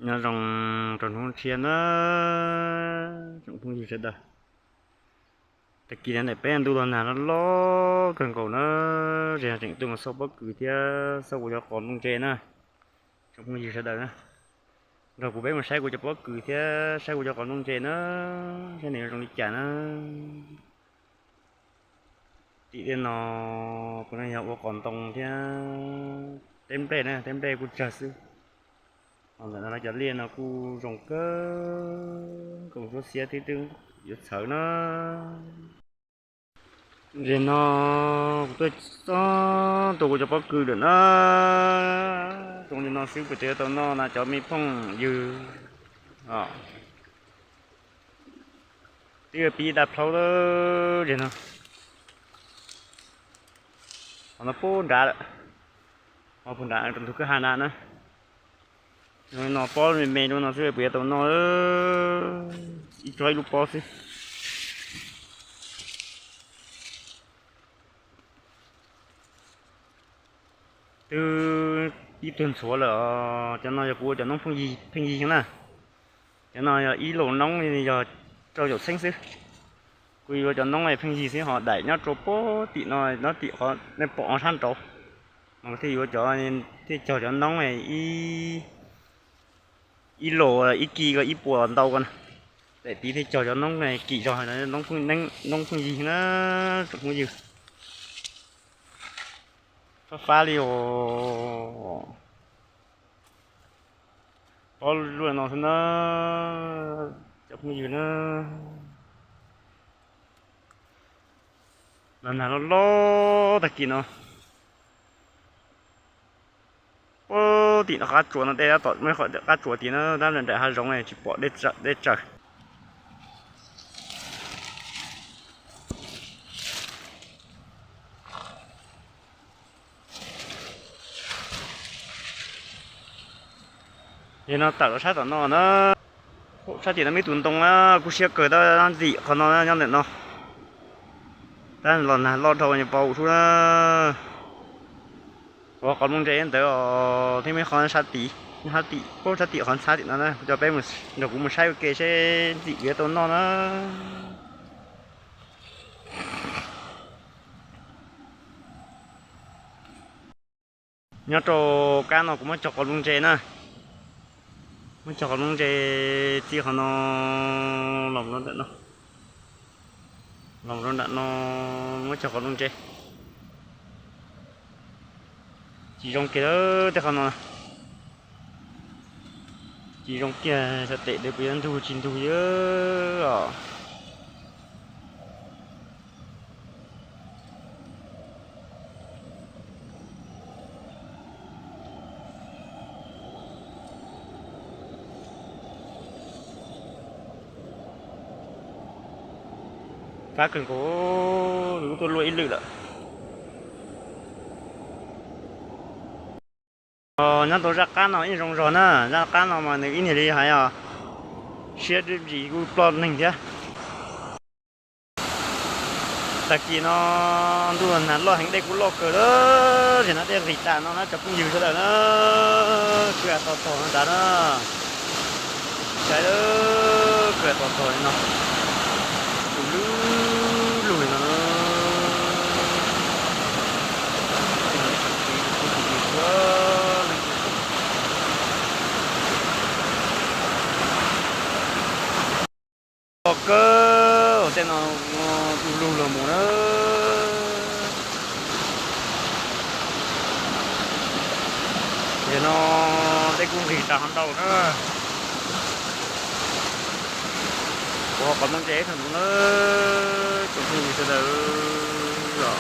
Nyob zoo rau hnub tshiab na tsoom phooj ywg sawv daws. Tag kis no ntawm peb ntuj los nag loj loj kawg nkaus na, tseem tuaj mus xauj pob kws thiab xauj kuv cov qos nplooj ntse na. Tsoom phooj ywg sawv daws na, nrog kuv peb mus saib kuv cov pob kws thiab saib kuv cov qos nplooj ntse na, saib nws zoo li cas na. Tim tej no puav leej yog ua qos ntoo thiab teb nplej na, teb nplej kuj tsawg xwb. Ho ntawm no cov liaj no kuj zoo kawg nkaus, suab xiab twb twb yuav txhawv na. Ntses no kuv tuaj txog tua kuv cov pob kws lawm na. Zoo li no xwb puas tseem yuav tau noj na cov me phooj ywg? Twb yuav pib daj plaub lawm ntses no. Qhov no puag nrad lawm, ho puag nrad rau ntug kwj ha na na. Zoo li no pob me me zoo no xwb puas yuav tau noj, ib tsob ib lub pob xwb. Twb ib tug ntxhuav lawm os. Cov no yog kuv ua cov noob pheej yig na. Cov no yog ib laus noob yog rau caum txheeb xwb. Kuv yuav cov noob pheej yig xwb, ho daim nyob rau puag tim no, nyob tim qhov nej pom sab nraud. Mas kuv thiaj yuav cov, thiaj cog cov noob ib, ib laus ib kis ko ib puas ntau ko na. Daim tid thiaj cog cov noob kim zog, noob pheej yig na tsoom phooj ywg. Fab fab li os. Pob luaj no xwb na cov phooj ywg na. Los nag loj loj tag kis no. Puag tim no qab tsuas no tej tab tom muaj qab tsuas tid na, tab nram hav zoov tsis pom dej tsaws. Yog no tawm los sab tom no na, sab tim no muaj ib tug ntoo na, kuj siab kawg tab ntxim qhov no nyob ntawm no. Tab los nag loj dhau nws pau sub na. Kuv qhov nplooj ntse ntawd os, thiab muaj qhov sab tim, sab tim, sab tim qhov ntxhab tim no na, kuv coj peb nrog kuv mus saib ua ke seb ntxim yuav tau noj na. Nyob rau kab no kuv muab cog qos nplooj ntse na. Muab cog qos nplooj ntse, txij qhov no los rau ntawm no, los rau nram no, muab cog qos nplooj ntse. Tsis zoo kiag lawm tej qhov no. Tsis zoo kiag, xav tem tias puas yuav ntug tsis ntug os. Fab kawg nkaus, nws kuj tuaj luaj ib lwm lawm. Nyob rau zaj qab no yeej zoo zog na, zaj qab no mas nws ib niag li hais os, siab dwb ntsis kuj ploj neeg thiab. Tag kis no ntuj nag loj heev, dej kuj loj kawg lawm, ces no dej nqis tas no na cov phooj ywg sawv daws na, kwj ha to tog no nrad na, cai lawm, kwj ha to tog li no, tus lub lug li no na. Loj kawg, tej no du lug los mus na. Ces no dej kuj nqis tas ho ntau na. Kuv ho qhov nplooj ntse ib tug ntawd na, tsoom phooj ywg sawv daws os.